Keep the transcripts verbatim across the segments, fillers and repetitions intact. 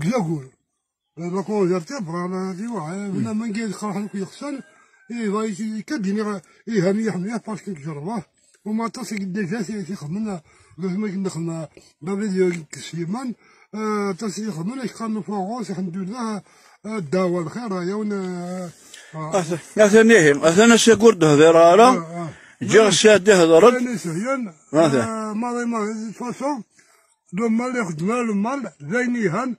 deg zagur. La conserve, voilà, tu vois, hein, bnadem anga yeqreḥ akk yexsan, eh, va, i-, ikka-d ini, eh, hani yeḥmi, parce que tjerrbeḍ. Uma aṭas i déjà ti-, tixedmen, eh, lazem ad nexdem, eh, la vidéo n Sliman, eh, aṭas i ixedmen, ak qqaren ufaɣus, alḥemdulillah, eh, ddawa lxir, eh, yawen, eh, ah. Atan, atan ihi, atan asagur d-hdireɣ ara, ah, ah. Ǧǧiɣ ssad ihedren. Ayen isehlen, atan. Eh, maḍi, maḍi, de toute façon, le mal ixeddem, le mal, d ayen ihan,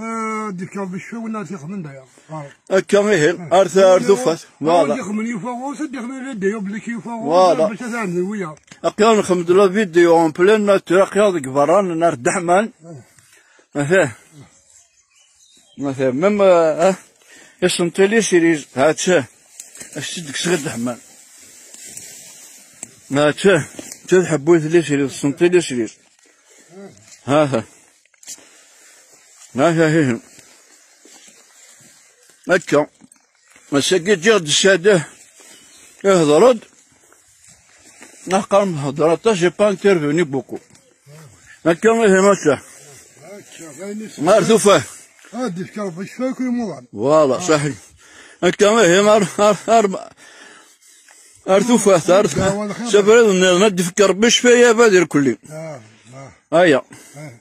eh, d-ifka Rebbi ccfa win ara t-ixedmen d aya. Ah. Akka ihi, ar ta-, ar tufat. Voilà. Ad ixedmen yufa ɣur-s, ad ixedmen vidéo belli k-yufa ɣur-s, voilà. Bac ad ɛedden wiyaḍ. Aql-aɣ nxeddem la vidéo en pleine nature, aql-aɣ deg berra n ar ddeḥman. Ah. Ata. Ata, même, euh, hein, isenṭi les cerises. Ha-tt-a. Acu deg-s ɣer ddeḥman. Ha-tt-a. Ta tḥebbuyt les cerises, isenṭi les cerises. Ha-ha. Ha-ha, hi-hi. Akka. Ass-agi ǧǧiɣ-d ssad ihder-d. Aqar mhedder aṭas, j'ai pas intervenu beaucoup. Akka ihi, ma ssa. Ar tufat. Ad d-ifk Rebbi ccfa i kul imuḍan. Voilà, saḥi. Akka ihi, ar, ar, ar, ar tufat, ar, s abrid nniḍen, ad d-ifk Rebbi ccfa i abad irkelli. Ah, ah. Aya. Ah.